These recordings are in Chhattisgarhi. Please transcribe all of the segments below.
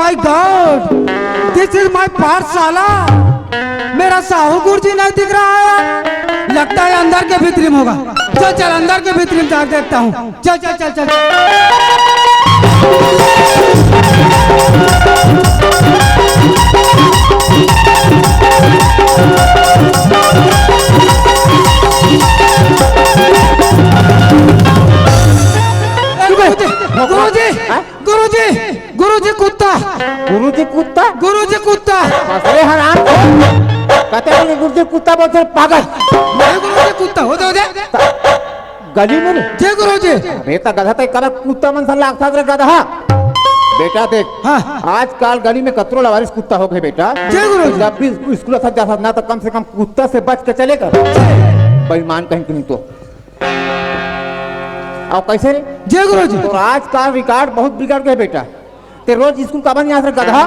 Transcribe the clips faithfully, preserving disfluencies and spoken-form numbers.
My God, this is my पाठशाला। मेरा साहू गुरुजी नहीं दिख रहा है यार। लगता है अंदर के भीतरी में होगा। चल चल, अंदर के भीतरी में जाके देखता हूँ। चल चल चल चल। गुरुजी, गुरुजी, गुरुजी, कुत्ता। गुरुजी कुत्ता? गुरुजी कुत्ता। अरे हराम। कते गुरुजी कुत्ता बोलथे, पागल। नहीं गुरुजी कुत्ता, हो दे, हो दे। गली में रे? जय गुरुजी। अरे त गधा, तैं काबर कुत्ता मन सन लागथस रे गधा। बेटा देख, हाँ। आजकल गली में कतरो लवारिस कुत्ता हो गए बेटा। जय गुरुजी। जब भी स्कूल असन जाथस ना, त कम से कम कुत्ता से बच के चले कर। बेईमान कहीं नहीं तो। अउ कैसे रे? जय गुरुजी। तोर आजकल रिकॉर्ड बहुत बिगड़ गए बेटा। तैं रोज स्कूल काबर नहीं आथस रे गधा?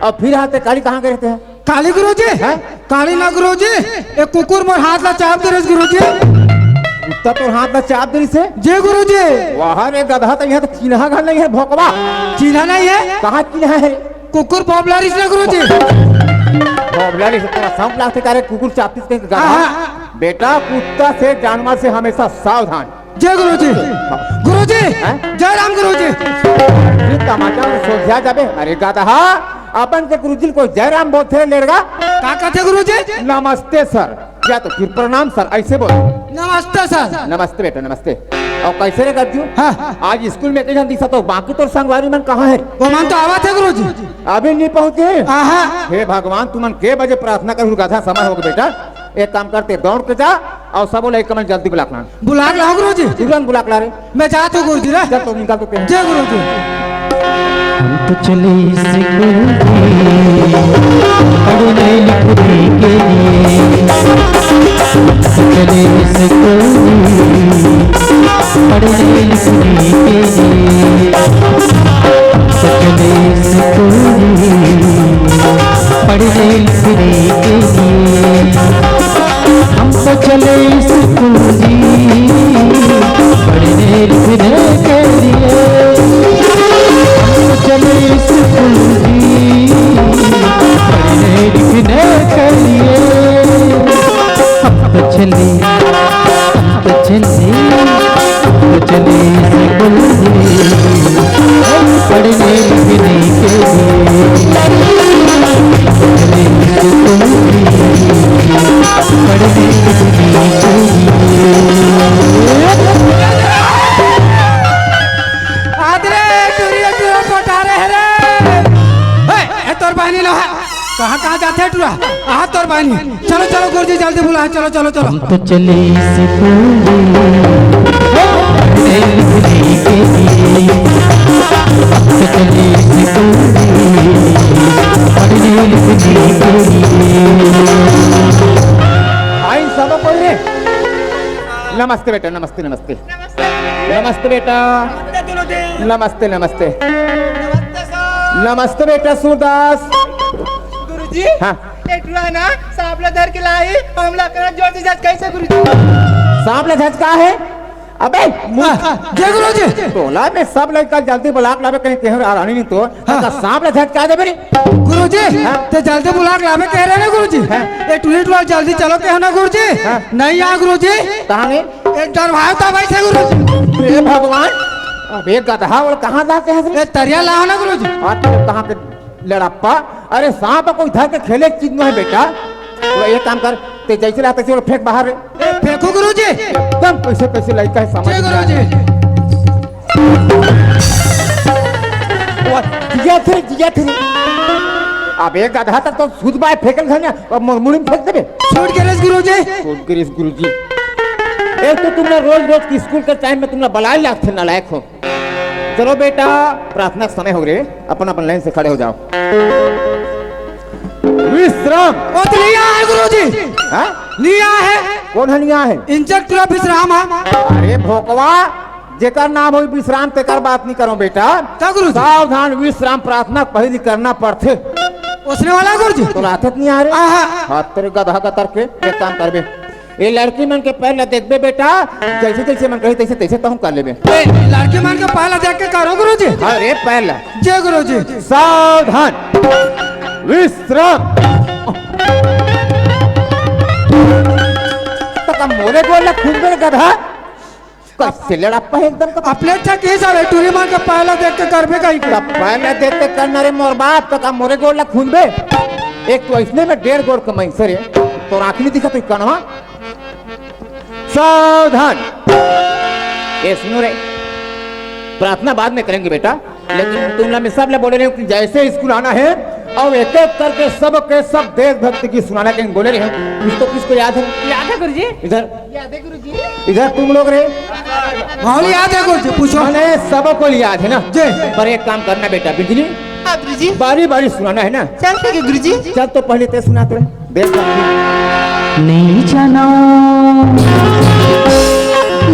अउ फिर हाल तैं काली कहाँ गए रहिथस? काली गुरुजी? हैं? काली ना गुरुजी, एक कुकुर मोर हाथ ला चाप दे रहिस गुरुजी। कुत्ता तोर हाथ ला चाप दे रहिस हे? जी गुरुजी। वाह रे गधा, तैं यहाँ तो चिन्हा घर नहीं है भोकवा। चिन्हा नहीं है? कहाँ चिन्हा है? कुकुर भोंभला रहिस ना गुरुजी। भोंभला रहिस, तोला सौंप लागथे का रे कुकुर चापतिस कहीं गधा। हाँ, हाँ। बेटा, कुत्ता से, जानवर से हमेशा सावधान। जय गुरुजी। गुरुजी, हैं? जय राम गुरुजी। ये तमाचा में सोझा जाबे। अरे गधा, अपन के गुरुजी को जय राम बोलथे रे लेड़गा। का कहथे गुरुजी? नमस्ते सर, या तो फिर प्रणाम सर, ऐसे बोल। नमस्ते सर। नमस्ते बेटा, नमस्ते। अउ कैसे रे गज्जू? हाँ। आज स्कूल में एक झन दिसत हो, बाकी तोर संगवारी मन कहाँ हे? वो मन तो आवत हे गुरुजी। अभी नहीं पहुँचे? आहा। हे भगवान, तुमन के बजे प्रार्थना करहू गधा, समय हो गए बेटा। एक काम कर, तैं दौड़ के जा अउ सबो लइका मन जल्दी बुला के लान। बुला के लाहूं गुरुजी। तुरंत बुला के ला रे। मैं जात हूँ गुरुजी रे। चल तो निकल तो तैं। जय गुरुजी। हम तो चले स्कूल जी, पढ़ने लिखने के लिए। चले स्कूल जी, पढ़ने लिखने के लिए। चले स्कूल जी, पढ़ने लिखने के लिए। हम तो चले स्कूल जी, पढ़ने लिखने के लिए। हम तो चले स्कूल जी, पढ़ने लिखने के लिए। हम तो चले, हम तो चले, हम तो चले स्कूल जी, पढ़ने लिखने के लिए। आदरे टुरिया टुरा पटारे हे रे। ए, ए, तोर बहिनी लो हे। कहाँ, कहाँ जाथे टुरा? आ, तोर बहिनी। चलो, चलो, गुरुजी, जल्दी बुला, चलो, चलो, चलो। हम तो चले स्कूल जी, पढ़ने लिखने के लिए। हम तो चले स्कूल जी, पढ़ने लिखने के लिए। आई सब कोई रे। नमस्ते बेटा, नमस्ते, नमस्ते। नमस्ते बेटा। नमस्ते गुरुजी। नमस्ते, नमस्ते। नमस्ते सर। नमस्ते बेटा सूरदास। गुरुजी, हाँ। ए टुरा ना सांप ला धर के लाही, हमला करा जोर से झटकाइस हे गुरुजी। सांप ला झटका हे? अबे मूर्ख। हाँ, जय गुरुजी। टोला में सब लइका जल्दी बुला के लाबे, कहीं केहू आरानी नहीं तो। हाँ। का सांप ला झटका देबे रे। गुरुजी, हाँ? तैं जल्दी बुला के लाबे कहे रहे ना गुरुजी। हाँ। ए टुरी टुरा जल्दी चलो कहे ना गुरुजी। हाँ। नहीं आ गुरुजी। कहाँ रे? ए डरवाए तो बैठे गुरुजी। हे भगवान, अबे गधा, वो कहाँ जाके हंस रे? ए तरिया लाओ ना गुरुजी। आज तो कहाँ के लड़प्पा? अरे सांप कोई धर के खेले के चीज नहीं है बेटा। तो एक काम कर, तैं जैसे लाते तैसे फेंक बाहर रे। ए, फेंको गुरुजी। एकदम कैसे कैसे लड़का है, समझ जय नहीं गुरुजी। आता। वो जिया थे, जिया थे। अब एक गधा तक तो सूद बाय फेंकल घर में, अब मुड़-, मुड़ी में फेंक देबे। छूट गिरिस गुरुजी। छूट गिरिस गुरुजी। एक तो तुमने रोज रोज की स्कूल के टाइम में तुमने बलाए लागथे, नालायक हो। चलो बेटा, प्रार्थना का समय हो रे, अपन अपन लाइन से खड़े हो जाओ। विश्राम। ओ तो नहीं आए गुरुजी। हाँ? नहीं आए है। कौन है नहीं आए है? इंजेक्टर विश्राम है। अरे भोकवा, जेकर नाम हो विश्राम, तेकर बात नहीं करो बेटा। क्या गुरुजी? सावधान, विश्राम प्रार्थना पहली करना पड़थे। उसने वाला गुरुजी? तो रात नहीं आ रहे? आहा। हाथ तेरे गधा का तरके, एक काम करबे। ये लड़की मन के पैर ला देखबे बेटा, जैसे जैसे मन कही तैसे तैसे तहूँ कर लेबे। ए, लड़की मन के पैर ला देख के करो गुरुजी। अरे पैर ला। जय गुरुजी। सावधान, विश्राम। तो का मोरे गोड़ ला खूंदबे रे गधा? कैसे लड़प्पा है एकदम का? अपने अच्छा के सब टूरी मन के पैर ला देख के करबे कहीं के। तब पैर ला देख के करना रे मोर बाप, तो का मोरे गोड़ ला खूंदबे? एक तो ऐसने में डेढ़ गोड़ कमाई सरे, तो आँख नहीं दिखा तो कनवा। सावधान। ये सुनो रे, प्रार्थना बाद में करेंगे बेटा, लेकिन तुम ला मैं सब ला बोले रहे हूँ कि जैसे स्कूल आना है और एक एक करके सब के सब देशभक्ति गीत सुनाना के बोले रहे हूँ। कुछ तो किसको याद है? याद है गुरुजी। इधर याद है गुरुजी। इधर तुम लोग रे। माहौल याद है गुरुजी, पूछो। मैंने सबको याद है ना? जी। पर एक काम करना बेटा बिजली, हाँ गुरुजी। बारी बारी सुनाना है ना? चल ठीक है गुरुजी। चल तो पहले ते सुना तो। देशभक्ति। नहीं जानो,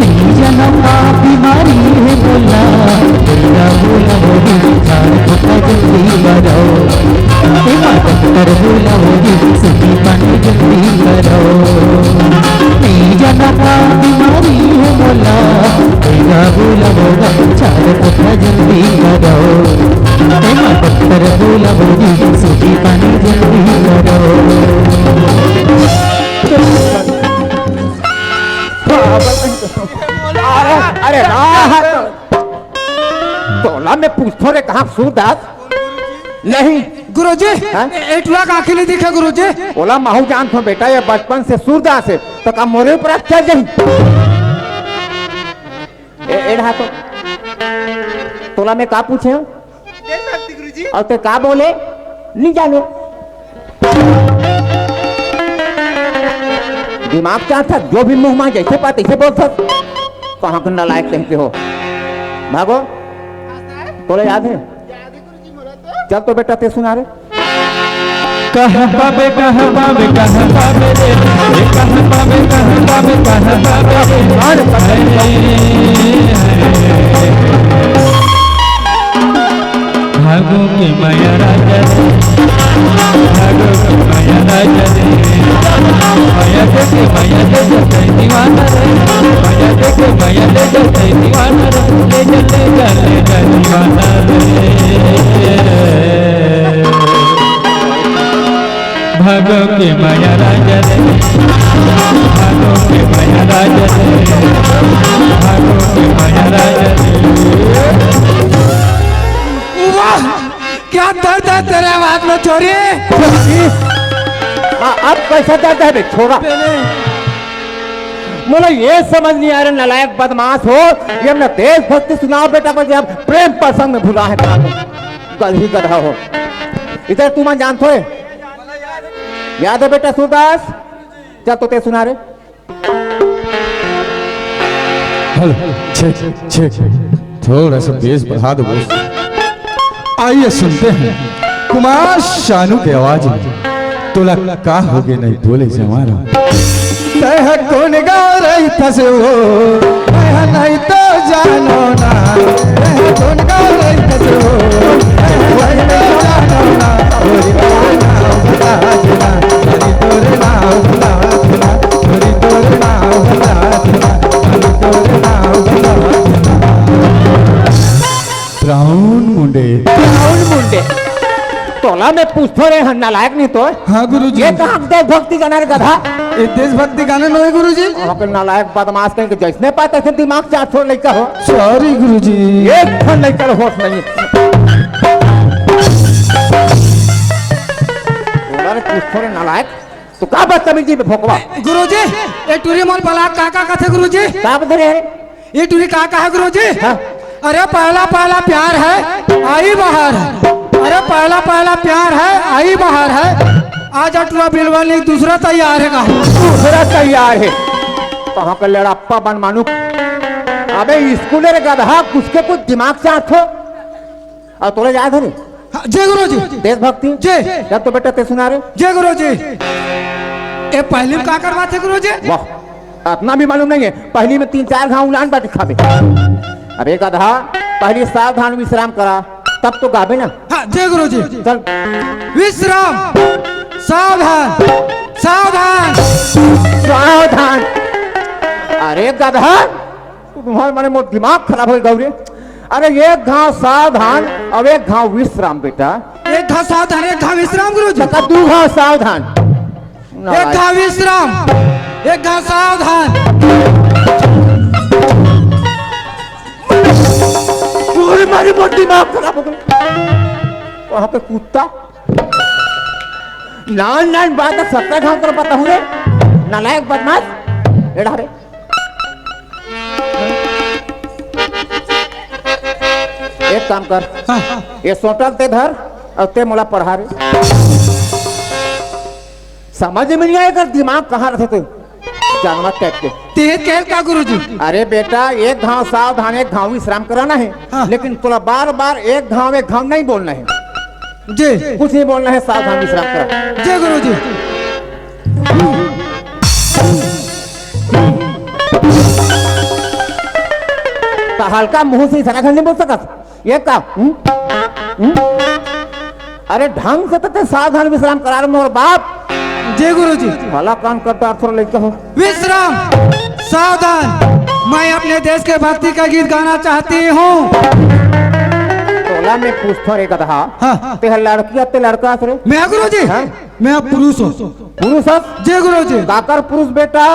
नहीं जानो का बीमारी है बोला, बोला, बोला, बोला, जान को जल्दी करो। ए माँ डॉक्टर बोला, बोला, सुखी पानी जल्दी करो। नहीं जानो का बीमारी है बोला, बोला, बोला, बोला, जान को जल्दी करो। ए माँ डॉक्टर बोला, बोला, सुखी पानी जल्दी करो। अरे, अरे, राहत। तोला मैं पूछथों रे, कहाँ सूरदास? नहीं। गुरुजी, हाँ? ए टुरा का आँखी नहीं दिखे गुरुजी। ओला महू जानथों बेटा, ये बचपन से सूरदास है, तो का मोरे ऊपर अत्याचार नहीं? ए, ए रहा तो। तोला मैं का पूछे हूँ? देशभक्ति गुरुजी। और ते का बोले? नहीं जानो। दिमाग क्या था? जो भी मुंह में जैसे पाए तैसे बोलथस। कहाँ के नालायक कहीं के हो? भागो। तोला याद है? चल तो बेटा ते सुना रे। कहाँ पाबे, कहाँ पाबे, कहाँ पाबे रे? ए, कहाँ पाबे, कहाँ पाबे, कहाँ पाबे रे? अरे, भागो के मया राजा रे, भागो के मया राजा रे, मया दे के, मया दे जतई दीवाना रे, मया दे के, मया दे जतई दीवाना रे, ले जा, ले जा, ले जा दीवाना रे। भागो के मया राजा रे, भागो के मया राजा रे, भागो के मया राजा रे। वाह, क्या दर्द है तेरे आवाज में छोरी। आ, अब कैसा दर्द है बे छोरा? मोला ये समझ नहीं आ रहा, नालायक बदमाश हो, ये हमने देशभक्ति सुनाओ बेटा, पर जब प्रेम प्रसंग में भुला है, गधी गधा हो। इधर तू मन जानथो है? याद है बेटा सूरदास? चल तो ते सुना रे। Hello, check, check. थोड़ा सा बेस बढ़ा दो बॉस। आइए सुनते हैं कुमार शानू की आवाज में। तोला का होगे नहीं बोले जवाना। तैं ह कोन गाँव रहिथस वो, मैं ह नहीं तो जानो ना। तैं ह कोन गाँव रहिथस वो, मैं ह नहीं तो जानो ना। तोरी तोर नाव भुला देना, तोरी तोर नाव भुला देना, तोरी तोर नाव भुला देना, तोरी तोर नाव भुला देना। ब्राउन मुंडे। ब्राउन मुंडे। तोला मैं पूछथों रे, हन नालायक नहीं तो। हाँ गुरुजी। ये कहाँ के देशभक्ति गाना रे गधा? ये देशभक्ति गाना नहीं गुरुजी। वहाँ पे नालायक बदमाश कहीं के जैसने पाए तैसने दिमाग चाट छोड़ लइका हो। सॉरी गुरुजी। एक ठन लइका ला होश नहीं। तोला रे पूछथों रे नालायक, तू का बदतमीजी में भोकवा? गुरुजी, ये टूरी मोर बलाक का का कथे गुरुजी? का बता रे? ये टूरी का कहा गुरुजी? हाँ। अरे पहला पहला प्यार है, आई बाहर है। अरे पहला पहला प्यार है, आई बाहर है। आज अटुआ बिलवा नहीं, दूसरा तैयार है कहा। दूसरा तैयार है। कहाँ का लड़प्पा बन मानू। अबे स्कूल रे गधा, कुछ के कुछ दिमाग से हाथ हो। और तोला याद है रे? हाँ, जय गुरु जी। देशभक्ति? जय। जब तो बेटा ते सुना रे। जय गुरु जी। ए, पहली में का करवाथे गुरु जी? वाह, अतना भी मालूम नहीं है। पहली में तीन चार घाव उलान बाटी खाबे। अबे गधा, पहली सावधान विश्राम करा, तब तो गाबे ना। हाँ, जय गुरु जी। चल। विश्राम, सावधान, सावधान। सावधान। अरे गधा, तुम्हार माने मोर दिमाग खराब हो गौरे। अरे एक घाव सावधान, अब एक घाव विश्राम बेटा। एक घाव सावधान, एक घाव विश्राम गुरुजी। तका दू घाव सावधान। एक घाव विश्राम, एक घाव सावधान। पूरी मारी मोर दिमाग खराब हो गया। वहां पे कुत्ता नान नान बात सत्ता घाव कर पता हूँ रे। नालायक बदमाश। एड़ा रे। एक काम कर। हाँ, हाँ। ये सोटल ते धर और ते मोला पढ़ा रे। समझ में नहीं आएगा दिमाग कहाँ रखे तू। जानवर टाइप के। तेज कहल का गुरुजी? अरे बेटा, एक घाव सावधान, एक घाव विश्राम कराना है। हाँ। लेकिन तोला बार बार एक घाव एक घाव नहीं बोलना है। जी। कुछ नहीं बोलना है, सावधान विश्राम करा। जी गुरुजी। तो हल्का मुंह से इशारा नहीं बोल सकत। ये का? हम्म? हम्म? अरे ढंग से तो ते सावधान विश्राम करा रे मोर बाप। जी गुरुजी। भला काम करता, थोड़ा लेके हो। विश्राम, सावधान। मैं अपने देश के भक्ति का गीत गाना चाहती हूँ। तोला मैं पूछता रे गधा। हाँ। ते ह लड़की या ते लड़का हस रे? मैं गुरुजी। हाँ? मैं पुरुष हूँ। पुरुष हस? जी गुरुजी। काकर पुरुष बेटा?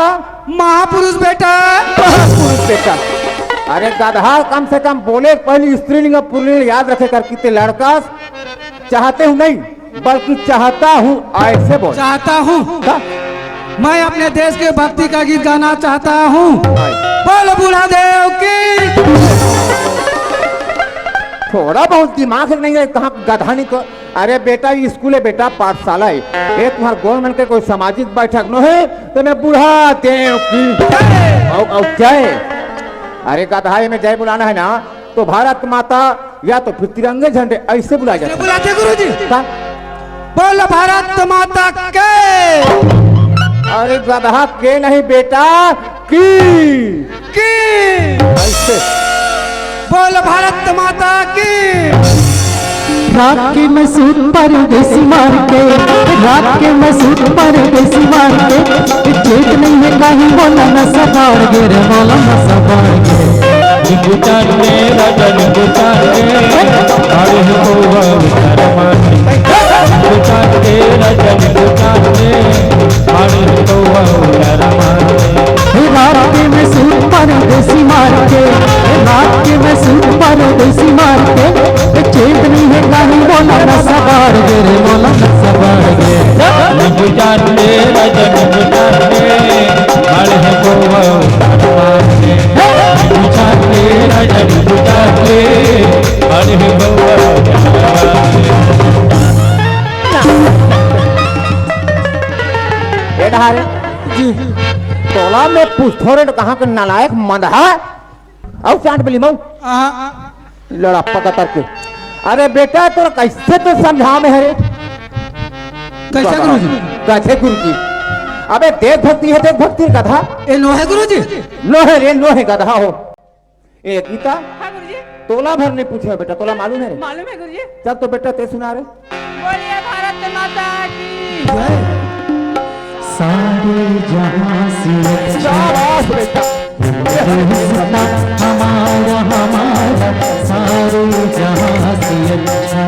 महापुरुष बेटा। महापुरुष बेटा। अरे गधा, कम से कम बोले पहले स्त्रीलिंग और पुल्लिंग याद रखे कर, कि ते लड़का चाहते हूँ नहीं, बल्कि चाहता हूँ, ऐसे बोल। चाहता हूँ। क्या? मैं अपने देश के भक्ति का गीत गाना चाहता हूँ। हाँ। बोल बूढ़ा देव की। थोड़ा बहुत दिमाग नहीं है, कहाँ गधा नहीं को। अरे बेटा, ये स्कूल है बेटा, पाठशाला है। ये तुम्हारे गवर्नमेंट के कोई सामाजिक बैठक न है, तो मैं बूढ़ा देव की। और, और जय। अरे गधा, ये में जय बुलाना है ना, तो भारत माता या तो फिर तिरंगे झंडे ऐसे बुलाया जाता है। बुलाते गुरुजी। का? बोल भारत माता के। अरे गधा के नहीं बेटा, की। की। ऐसे। बोल भारत माता की। रात के मैं सूट परदेसी मार के, रात के मैं सूट परदेसी मार के, चेत नहीं है कहीं बोला न सबाड़ गे रे, बोला न सबाड़ गे। निंबू चाट के राजा निंबू चाट के, अरे हो बउआ उतार मार के। निंबू चाट के राजा निंबू चाट के, अरे हो बउआ उतार मार के। हे रात के मैं सूट परदेसी मार के, हे रात के मैं सूट परदेसी मार के, ए चेत नहीं है कहीं बोला न सबाड़ गे रे, बोला न सबाड़ गे। निंबू चाट के राजा निंबू चाट के, अरे हो बउआ उतार मार के। निंबू चाट के राजा निंबू चाट के, अरे हो बउआ उतार मार के। ए डहारे जी। तोला मैं पूछथों रे, कहाँ के नालायक मंदहा? अउ चांट बली मऊ। आ, लड़प्पा कतर के। अरे बेटा, तोर कैसे तो समझा में है रे? कैसे गुरुजी? कैसे गुरुजी? अबे देशभक्ति है, देशभक्ति गधा। ए नो है गुरुजी? नो है रे, नो है गधा हो। ए गीता, हाँ गुरुजी। तोला भर नहीं पूछे बेटा, तोला मालूम है रे? मालूम है गुरुजी। चल तो बेटा ते सुना रे। बोलिए भारत माता की। जय। सारे जहां से अच्छा शाबाश बेटा। हिंदुस्तान हमारा, हमारा, सारे जहां से अच्छा।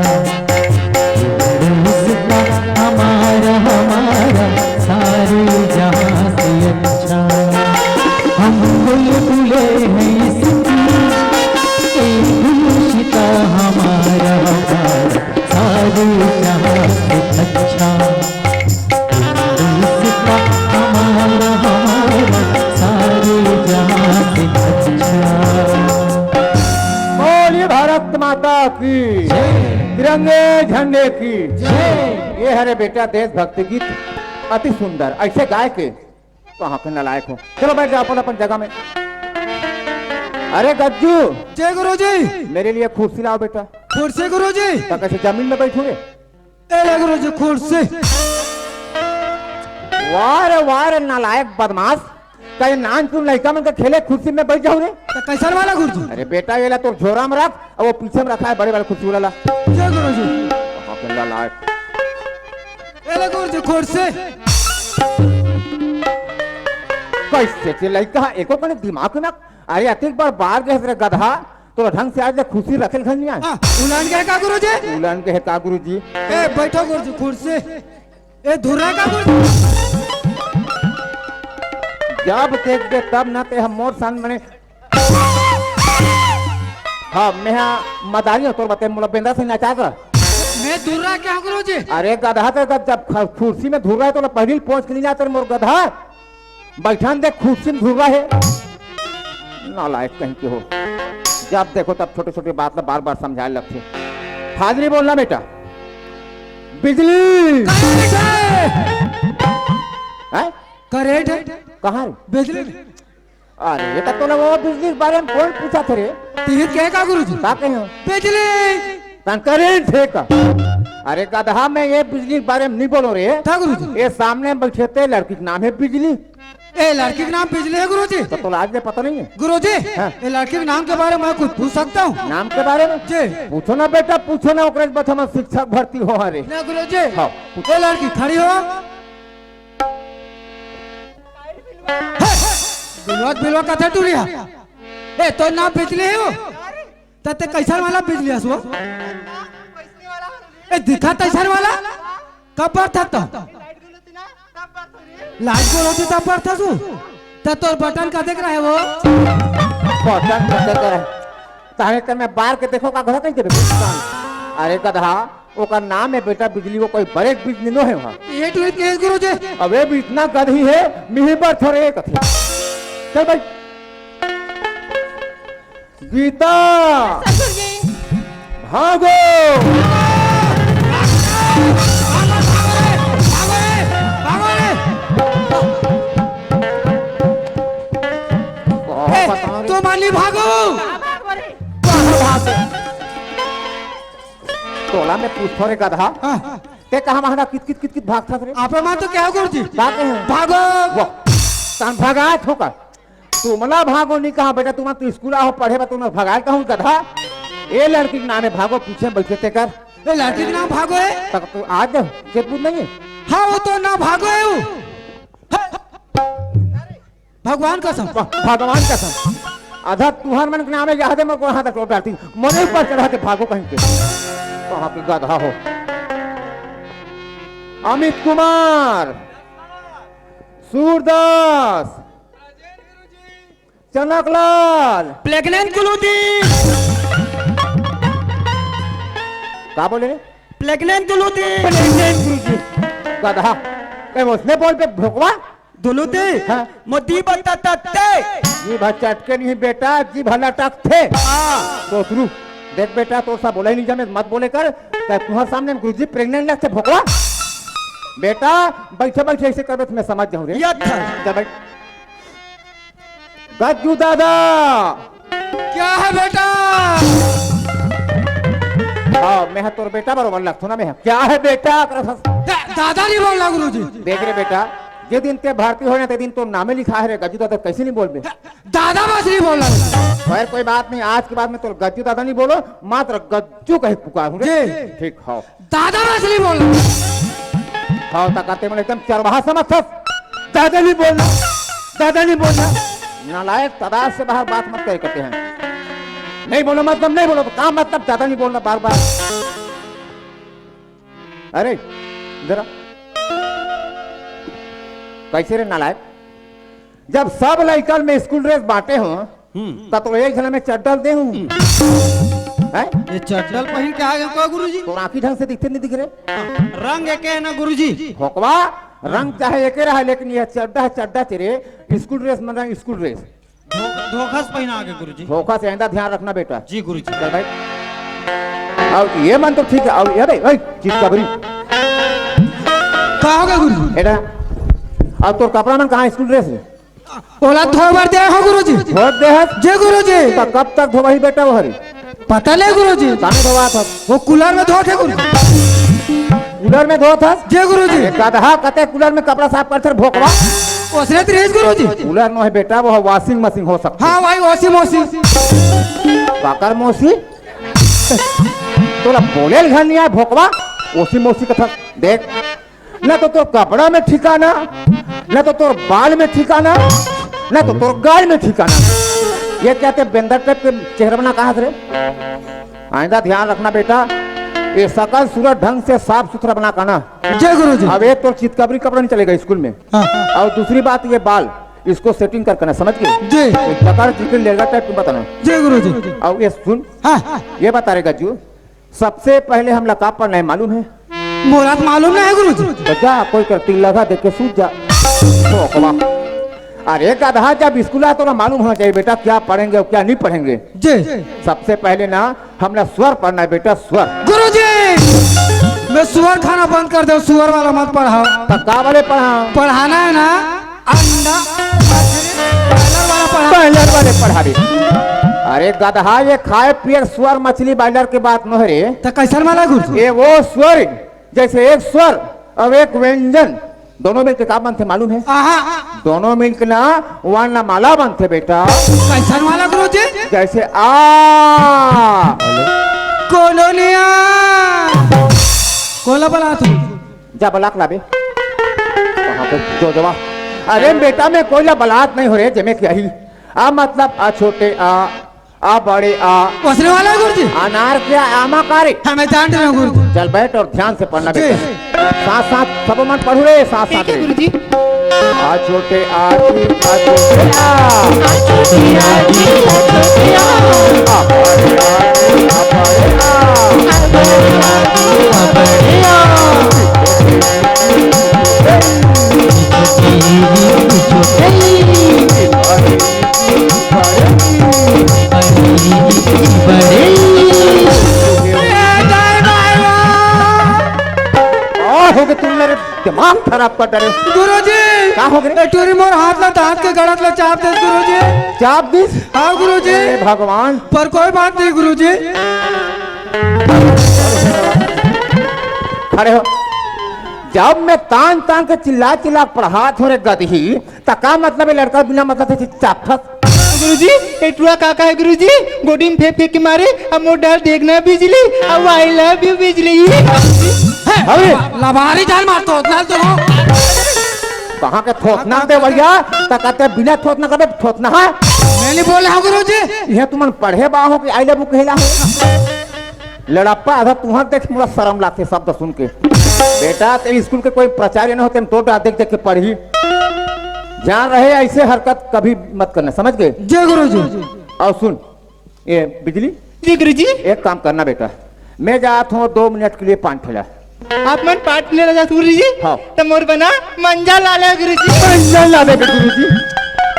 हिंदुस्तान हमारा, हमारा, सारे जहां से अच्छा। हम बुलबुले हैं इसकी, एक गुलशिता हमारा, हमारा, सारे जहां से अच्छा। हिंदुस्तान हमारा, हमारा, सारे जहां से अच्छा। बोलिए भारत माता की, जय। तिरंगे झंडे की, जय। ये हरे बेटा देशभक्ति गीत अति सुंदर, ऐसे गाय के तो कहाँ के नालायक हो। चलो बैठ जाओ अपन, अपन जगह में। अरे गज्जू, जय गुरुजी। मेरे लिए कुर्सी लाओ बेटा। कुर्सी गुरुजी। तो कैसे जमीन में बैठोगे? ए ले गुरुजी कुर्सी। वाह रे वाह रे नालायक बदमाश, कहीं नानचुन लइका मन के खेले कुर्सी में बैठ जाओ रे। तो कैसन वाला गुरुजी? अरे बेटा, ये ला तो झोरा में रख, अब वो पीछे में रखा है बड़े वाले कुर्सी वाला ला। जय गुरुजी। कहाँ के नालायक। ए ले गुरुजी कुर्सी। कैसे के लइका हे, एको कने दिमाग में? अरे, अतिक बार बाहर गए रे गधा, तो ढंग से आज ले खुशी रखे घर नहीं आए। हाँ, उलान गए का गुरुजी? उलान गए का गुरुजी? ए, बैठो गुरुजी, कुर्सी। ए, धुर्रा का गुरुजी? जब देखबे तब ना ते हम मोर सन बने। हाँ, मैं हा मदारी हूँ, तोर बते मोला बेंदा से नचा कर। मैं धुर्रा क्या हूँ गुरुजी? अरे गधा, ते जब ख-, कुर्सी में धुर्रा हे तो पहली पहुंच के नहीं जाते मोर गधा। बैठन दे, खुर्सी में धुर्रा हे। नालायक कहीं के हो। जब देखो तब छोटे-छोटे बात ला बार-बार समझाए लगथे। हाजिरी बोलना बेटा। बिजली। करंट हे। हैं? करंट हे। कहाँ रे? बिजली। अरे, ये तो तोला वो बिजली के बारे में कौन पूछा थे रे? तीर के का गुरुजी? का कहे हो? बिजली। तन करंट हे का? अरे गधा, मैं ये बिजली के बारे में नहीं बोलो रे। का गुरुजी? ये सामने बैठे ते लड़की के नाम हे बिजली। ए, लड़की के नाम बिजली हे गुरुजी। तो तोला आज ले पता नहीं हे? गुरुजी, हाँ। ए लड़की के नाम के बारे में कुछ पूछ सकता हूँ? नाम के बारे में? जी। पूछो ना बेटा, पूछो ना, ओकरे बाद हम शिक्षक भर्ती हो हरे। ना गुरुजी। हाँ, पूछो। ए लड़की खड़ी हो। हे, बिलवा, बिलवा कथे टूरी हा। ए, तोर नाम बिजली हे वो? त ते कैसन वाला बिजली हस वो? ए, दिखा तैसन वाला? कब बरथस त? लाइट गोल होती तब बरथस वो? त तोर बटन कतेक रहे वो? बटन कतेक रहे? ताहे ते मैं बार के देखो का घर कहीं के देखो? अरे गधा, ओकर नाम हे बेटा बिजली, वो कोई बड़े बिजली नो हे वहाँ। ये तो इतने गुरुजी। अबे भी इतना गधी हे, मिही बर थोड़े कथे। चल भाई। गीता। ससुर जी। भागो। भागो रे, भागो रे, भागो रे। कहाँ ए, बताओ रे? तुम अली भागो। कहाँ भागो? तोला मैं पूछथों रे गधा। हाँ। ते कहाँ वहाँ कित कित कित कित भागथस रे? आप मन तो क्या हो गुरुजी? का कहे? भागो। वाह। तन भगाए थों का। तुमला भागो नहीं कहा बेटा, तुम तो स्कूल आओ पढ़े बा, तुम भगाए कहूँ गधा। ए लड़की के नाम हे भागो, पीछे बैठे ते कर। ए लड़की के नाम भागो हे? तक तू आज चेतपुर नहीं हे? हाँ, वो तो नाम भागो हे वो। भगवान कसम। भ-, भगवान कसम। आधा तुहर मन के नाम हे, जहाँ दे मोर को हाथ टोप डालती। मने ऊपर चढ़ा के भागो कहीं के। कहाँ के गधा हो। अमित कुमार, सूरदास, चनकलाल। प्रेग्नेंट गुरुजी। का बोले रे? प्रेग्नेंट गुरुजी। प्रेग्नेंट गुरुजी। गधा। ए, उसने बोल बे भोकवा। दुलुती। हाँ। मोदी बता तत्ते। जीभ चटके नहीं बेटा, जीभ लटकथे। हाँ। तो शुरू। देख बेटा, तोर सा बोला ही नहीं जामे, मत बोले कर। ते तुम्हारे सामने गुरुजी प्रेग्नेंट लगथे भोकवा। बेटा, बैठे बैठे ऐसे करबे तो मैं समझ जाऊँ रे। या था। जा बैठ। गज्जू दादा। क्या है बेटा? हाँ, मैं हा तोर बेटा बरोबर लगथों ना मैं हा। क्या है बेटा? दा-, दादा नहीं बोलना गुरुजी। देख रे बेटा, जे दिन ते भर्ती होय ना, ते दिन तोर नामे लिखा है रे गज्जू दादा, कैसे नहीं बोलबे? दादा बस नहीं बोलना। खैर कोई बात नहीं, आज के बाद मैं तोर गज्जू दादा नहीं बोलो, मात्र गज्जू कहे पुकार हूँ रे। जी। ठीक हो। दादा बस नहीं बोलना। हाँ, ताकते मन एकदम चरवाहा समझथस। दादा नहीं बोलना, दादा नहीं बोलना। नालायक, तदार से बाहर बात मत करे करते हैं। नहीं बोलो मतलब नहीं बोलो, तो काम मतलब दादा नहीं बोलना बार बार। अरे, जरा। कैसे रे नालायक? जब सब लइकन में स्कूल ड्रेस बांटे हो, हम्म। त तो एक झन में चड्डल दे हूँ। हम्म। हैं? ये चड्डल पहिर के आ गए का गुरुजी? तो आँखी ढंग से दिखते नहीं दिख रहे? रंग एके है ना गुरुजी? भोकवा, रंग चाहे एके रहा, लेकिन ये चड्डा है, चड्डा तेरे स्कूल ड्रेस मन रहा, स्कूल ड्रेस। धो-, धोखा से पहिना आगे गुरुजी। धोखा से आइंदा ध्यान रखना बेटा। जी गुरुजी। चल भाई। अब ये मन तो ठीक है, अब ये भाई, ओए, चितकबरी। का हो गया गुरुजी? बेटा, अब तोर कपड़ा मन कहाँ स्कूल ड्रेस है? ओला धोए बर दे हो गुरुजी। धोए दे हस? जी गुरुजी। त कब तक धोवही बेटा वो हरी? पता नहीं गुरुजी। कामे धोवा था? वो कूलर में धोत हे गुरुजी। कूलर में धोत हस? जी गुरुजी। अरे गधा, कते कूलर में कपड़ा साफ करथे भोकवा? ओसने तो रहीस गुरुजी। कूलर नो है बेटा, वो वॉशिंग मशीन हो सकता है। हाँ भाई, वॉशिंग मशीन। काकर मौसी? तोला बोले घर नहीं आए भोकवा? वॉशिंग मशीन कथा देख, ना तो तोर कपड़ा में ठिकाना, ना तो तोर बाल में ठिकाना। ना तो तोर गाल में ठिकाना। ये क्या ते बंदर टाइप के चेहरा बना कहा रे? आइंदा ध्यान रखना बेटा, ये सकल सूरत ढंग से साफ सुथरा बना के आना। जय गुरु जी। अब ये तो चितकबरी कपड़ा नहीं चलेगा स्कूल में। हाँ। और दूसरी बात, ये बाल, इसको सेटिंग कर करना, समझ गए? जी। पकड़ चिकन लेगा टाइप तुम बताना। जय गुरु जी। और ये सुन, हाँ। ये बता रे गज्जू, सबसे पहले हमला का पढ़ना है मालूम है? मोला तो मालूम नहीं है गुरु जी। तो जा कोई कर तिल लगा देख के सूझ जा। भोकवा। अरे गधा, जब स्कूल आ तो ना मालूम होना चाहिए बेटा, क्या पढ़ेंगे और क्या नहीं पढ़ेंगे। जी। सबसे पहले ना हमला स्वर पढ़ना है बेटा, स्वर। गुरु जी, मैं सुअर खाना बंद कर दो, सुअर वाला मत पढ़ाओ। तो का वाले पढ़ा? पढ़ाना है ना अंडा, बॉयलर वाला पढ़ा। बॉयलर वाले पढ़ा दे। अरे गधा, ये खाए पिए सुअर मछली बॉयलर के बात न रे। तो कैसन वाला गुरु जी? ये वो स्वर, जैसे एक स्वर और एक व्यंजन, दोनों मिलके का बनथे मालूम है? आहा। दोनों मिलके ना वर्णमाला बनथे बेटा। कैसन वाला गुरु जी? जैसे आ। कोलोनिया। कोला बला तू। जा बलाक लाबे। कहाँ पे जो जवा? अरे बेटा, मैं कोई ला बलात नहीं हो रे, जेमे क्या ही। आ मतलब आ छोटे आ, आ बड़े आ। वसने वाला है गुरु जी। अनार क्या आमा का रे? हाँ, मैं जान रहा हूँ गुरु जी। चल बैठ और ध्यान से पढ़ना जी। बेटा। साथ साथ सब मन पढ़ू रे, साथ साथ ठीक है रे। गुरु जी। आ छोटे आ, आ छोटे आ। आ बड़े आ, आ बड़े आ। का हो गे तुम मेरे दिमाग खराब कर डरे। गुरुजी, का हो गे? ए टूरी मोर हाथ ला दांत के गड़त ला चाप दे गुरुजी। चाप दिस? हाँ गुरुजी। हे भगवान। पर कोई बात नहीं गुरुजी। खड़े हो। जब मैं तान तान के चिल्ला चिल्ला पढ़ात हो रे गदही, त का मतलब है लड़का बिना मतलब से चापत? गुरुजी, ए टुरा का का है गुरुजी? गोडी में फेंक फेंक के मारे, अब मोर डाल देखना बिजली, अब I love you बिजली। अरे! लबारी जान मार तो, लाल तो हो। कहाँ के थोथना दे भैया? त कहते बिना थोथना करे थोथना है? मैं नहीं बोल रहा हूँ गुरुजी। ये तुमन पढ़े बा हो कि I love you कहला हो? लड़प्पा आधा तुहर देख मोला शरम लागथे शब्द सुन के। बेटा ते स्कूल के कोई प्राचार्य न होते तो डा देख देख के पढ़ही। जान रहे ऐसे हरकत कभी मत करना, समझ गए? जी गुरुजी। और सुन, ये बिजली, जी गुरुजी। एक काम करना बेटा, मैं जात हूँ दो मिनट के लिए पान ठेला। आप मन पान ठेला जात गुरुजी? हाँ। तो मोर बना मंजा लाले गुरुजी। मंजा लाले गुरुजी।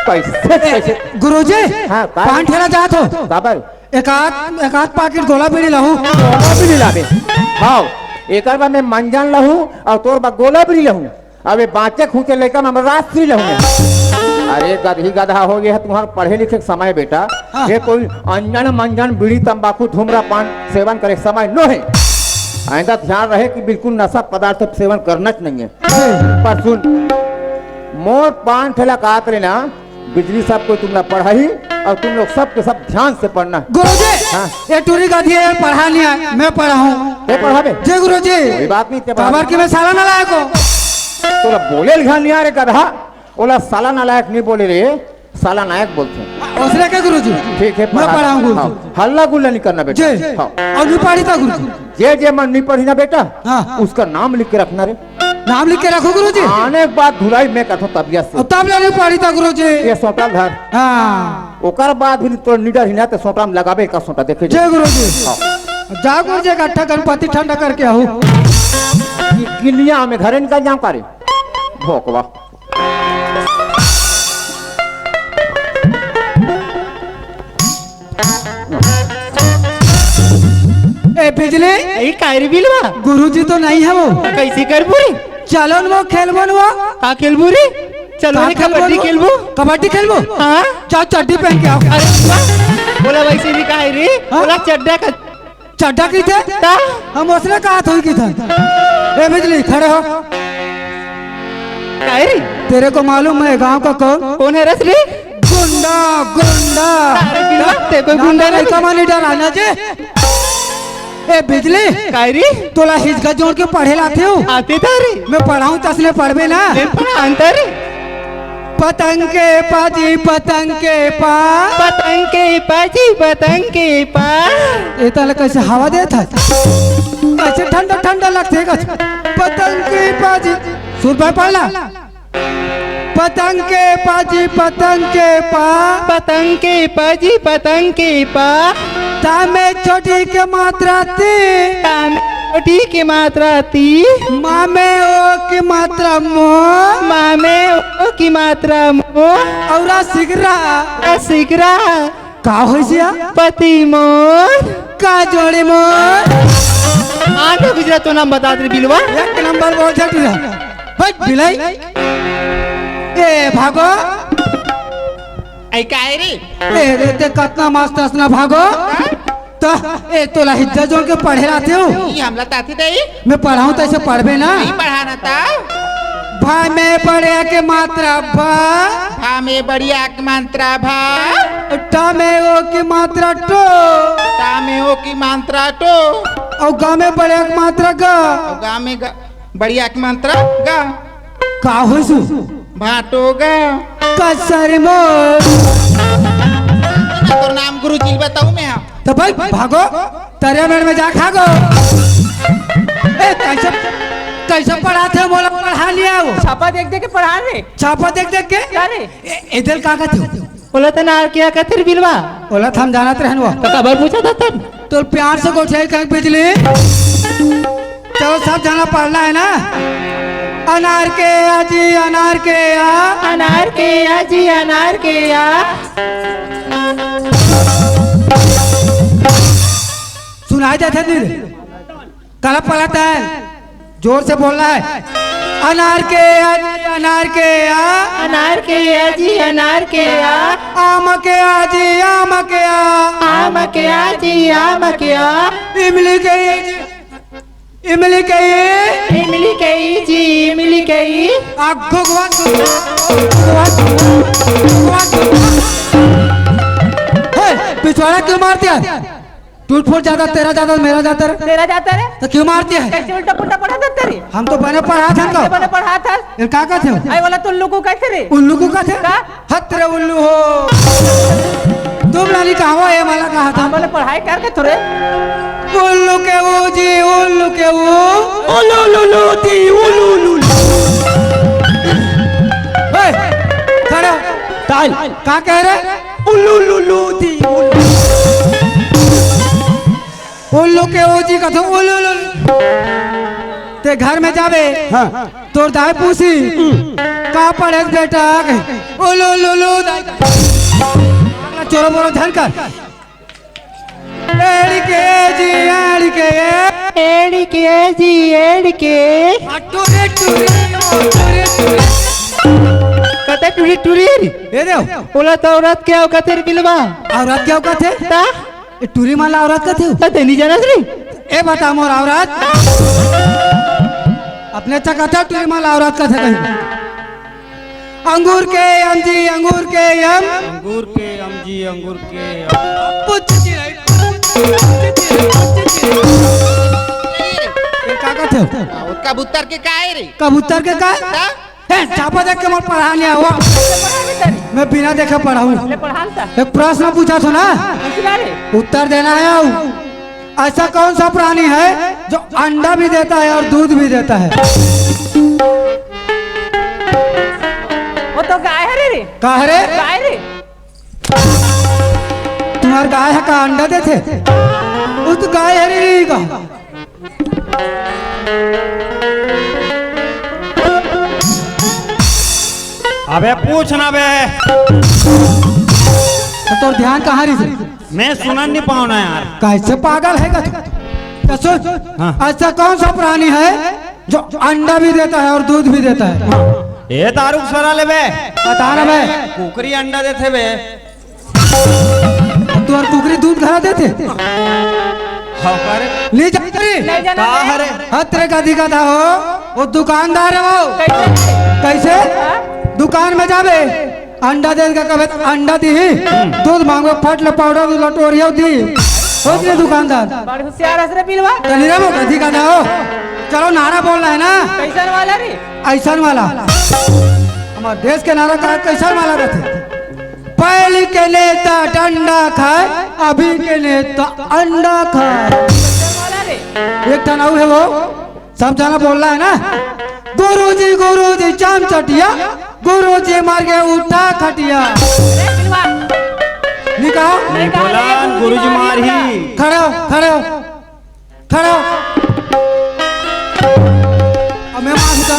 कैसे कैसे? गुरुजी, हाँ, का? पान ठेला जात हो? काबर? एक आध, एक आध पाकिट गोला बीड़ी लहू। गोला बीड़ी लाबे। हाँ, एकर बाद मैं मंजन लहू और तोर बा गोला बीड़ी लहू। अबे बाँचे खूँचे लइका में राजश्री लहू मैं। अरे गदही गदहा हो गे हे तुम्हार पढ़े लिखे के समय बेटा। हाँ। ये कोई अंजन मंजन बीड़ी तंबाकू धूम्रपान सेवन करे के समय नो हे। आइंदा ध्यान रहे कि बिल्कुल नशा पदार्थ सेवन करना च नहीं है। पर सुन, मोर पान ठेला कात लेना, बिजली साहब कोई तुमला पढ़ाही और तुम लोग सब के सब ध्यान से पढ़ना। गुरुजी, हाँ। ये टूरी गधी है, पढ़ा नहीं आए, मैं पढ़ाहूँ। ये पढ़ाबे? जी गुरुजी। कोई बात नहीं, ते पढ़ा। काबर कि मैं साला नालायक हूँ। तोला बोले लिखा नहीं आ रे गधा, ओला साला नालायक नहीं बोले रे, साला नायक बोलते हैं। उसने क्या गुरुजी? ठीक है, मैं पढ़ा। पढ़ाऊँ गुरुजी। हाँ, हल्ला गुल्ला नहीं करना बेटा। जी। हाँ। और नहीं पढ़ी था गुरुजी। जे जे मन नहीं पढ़ी ना बेटा, हाँ। उसका नाम लिख के रखना रे। नाम लिख के रखो गुरुजी। आने के बाद धुलाई मैं करता हूँ तबियत से। और तब ले नहीं पढ़ी था गुरुजी। ये सोटा धर। हाँ। ओकर बाद भी तो निडर ही ना तो सोटा में लगाबे का सोटा देखे जय गुरुजी। हाँ। जा गुरुजी, इकट्ठा गणपति ठंडा करके आओ। गि-, गिलिया में घरे निकल जाऊँ का रे? भोकवा। ए बिजली, ए कायरी बिलवा। गुरुजी तो नहीं है वो। कैसे करबू रे? चलो न वो खेलबो न वो। का खेलबू रे? चलो का रे, खेलबो कबड्डी न वो? खेलबू। कबड्डी खेलबो? हाँ। जा चड्डी पहन के आओ। अरे वाह। बोला वैसे भी काहे रे? हाँ? बोला चड्डा का चड्डा की थे? ता? हम उसने कहा थोड़ी की था। ए बिजली, खड़े हो। काहे रे? तेरे को मालूम है गांव का कौन? कौन है रस रे? गुंडा, गुंडा। अरे बिलवा, ते कोई ना, गुंडा ना, नहीं। कमा नहीं डराना जे। ए बिजली। काहे रे? तोला हिचका जोड़ के पढ़े लाथे हो। आते था रे। मैं पढ़ाऊँ तसने पढ़बे ना। मैं पढ़ा अंतर रे। पतंग के पा जी, पतंग के पा। पतंग के पा जी, पतंग के पा। ए, तले कैसे हवा देत हे? कैसे ठंडा ठंडा लगथे गा। पतंग के पा जी। सुर पे पढ़ ला। पतंग के पा जी, पतंग के पा। पतंग के पा जी, पतंग के पा। ता में छोटी के मात्रा ती। ता में छोटी के मात्रा ती। मा में ओ की मात्रा मो। मा में ओ की मात्रा मो। औरा सिगरा। आ सिगरा। का होइस या? पति मोर। का जोड़ी मोर? आंध्र गुजरात तो नाम बता दे बिलवा। एक नंबर बोल छट रहा। हट बिलाई। ए भागो। ऐ काय रे? ए रे, ते कतना मस्त हस ना भागो। त ए तोला हिज्जा जोड़ के पढ़े रहते हो। ई हमला ताथी दई। मैं पढ़ाऊं त ऐसे पढ़बे ना। नहीं पढ़ाना ता। भा में बढ़िया के मात्रा भा। भा में बढ़िया के मात्रा भा। टा में ओ की मात्रा टो। टा में ओ की मात्रा टो। और गा में बढ़िया के मात्रा गा। और गा में गा। बढ़िया के मात्रा गा। का होइस? भाटो गा। कसर मोर। तोर नाम गुरु जी बताऊं मैं, हाँ। तो भाई भागो, तरिया मेड़ में जा खागो। ए, कैसे, कैसे पढ़ाथे मोला पढ़ा लिया वो। छापा देख देख के पढ़ा रे। छापा देख देख के? का रे? ए, एदल का कहते हो? ओला त अनार के आ कथे रे बिलवा। ओला त हम जानत रहन वो। त काबर पूछत हस तब? तोर प्यार से गोठियाही कहीं बिजली। चलो सब जना पढ़ना है ना। अनार के आ जी, अनार के आ। अनार के आ जी, अनार के आ। सुनाई देथे नहीं रे? काला पढ़त हस? जोर से बोलना है। अनार के आ, अनार के आ। अनार के आ जी, अनार के आ। आम के आ जी, आम के आ। आम के आ जी, आम के आ। इमली के आ जी, इमली के आ। इमली के आ जी, इमली के आ। आ, घुघवा, घुघवा, घुघवा, घुघवा। हे, पिछवाड़ा क्यों मारत हस? टूट फूट जाता, तेरा जाता, मेरा जाता रे। तेरा जाता रे। तो क्यों मारत हस? कैसे उल्टा पुल्टा पढ़ाथस रे? हम तो बने पढ़ाथन तो। बने पढ़ाथस। फिर का कहते हो? अरे बोला तो उल्लू को कहते रे। उल्लू को कहते? का? हत रे उल्लू हो। तुम लाली कहां हो, ये माला कहा था? बोले पढ़ाई करके थोड़े। उल्लू के वो जी, उल्लू के वो। उल्लू लू लू दी, उल्लू लू लू। ए, खड़ा। ताल। का कह रहे? उल्लू लुलू दी उल्लू। उल्लू के ओ जी कथे उल्लू लुलू। ते घर में जाबे, हाँ। तोर दाई पूछी, "का पढ़े बेटा?" उल्लू लुलू दाई। चोरो मोरो धन कर। एड़ी के जी, एड़ी के, ए। एड़ी के जी, एड़ी के। आ, टुरी, टुरी, ओ, टुरी, टुरी। कते टुरी, टुरी? ए दे। ओला तो औरत के अउ कथे रे बिलवा। औरत के अउ कथे? ता? ए, टुरी मन ला औरत कथे? ता ते नहीं जानस रे? ए बता मोर औरत। अपने अच्छा कथे टुरी मन ला औरत कथे कहीं। अंगूर के एम जी, अंगूर के एम। अंगूर के एम जी, अंगूर के एम। पुच चिरई, पुच चिरई, पुच चिरई। ये का कहते हो? कबूतर के का है रे? कबूतर के का है? हाँ? हे, छापा देख के मोर पढ़ा नहीं हुआ। मैं बिना देखे पढ़ाऊँ। ले पढ़ा न ता। एक प्रश्न पूछा था ना? पूछ ना रे। उत्तर देना है। ऐसा कौन सा प्राणी है जो अंडा भी देता है और दूध भी देता है? वो तो गाय हरे रे। का हरे? गाय रे। तुम्हार गाय है का अंडा देथे? वो तो गाय हरे रे का। अबे पूछ ना बे। तो तोर ध्यान कहाँ रही? मैं सुनन नहीं पाऊँ ना यार। कैसे पागल है का तू? तो सुन, हाँ। ऐसा कौन सा प्राणी है जो अंडा भी देता है और दूध भी देता है? ये दारू सरा ले बे। बता ना बे। कुकरी अंडा देथे बे। तोर कुकरी दूध घला देथे? हाँ, अरे। ले जा रे। नहीं जाना का बे। हरे? हत रे का दिखा था हो, वो दुकानदार है वो। कैसे? कैसे? हाँ? दुकान में जाबे, अंडा दे के कबे अंडा दी, दूध मांगो फट ले पाउडर लटोरियो दी। हो गए दुकानदार। बड़ होशियार हस रे बिलवा। तनी रे वो का दिखा था हो। चलो नारा बोलना है ना। कैसन वाला रे? ऐसन वाला। हमर देश के नारा का कैसा माला रथे? पहली के नेता डंडा खाए, अभी के नेता अंडा खाए। एक ठन अउ हे वो, सब जना बोल रहा है ना, गुरुजी गुरुजी चाम चटिया, गुरुजी मर गे उठा खटिया। निकाल। नहीं बोलन, गुरुजी मारही। खड़े हो, खड़े हो। खड़ा हो। अब मैं मार दूंगा।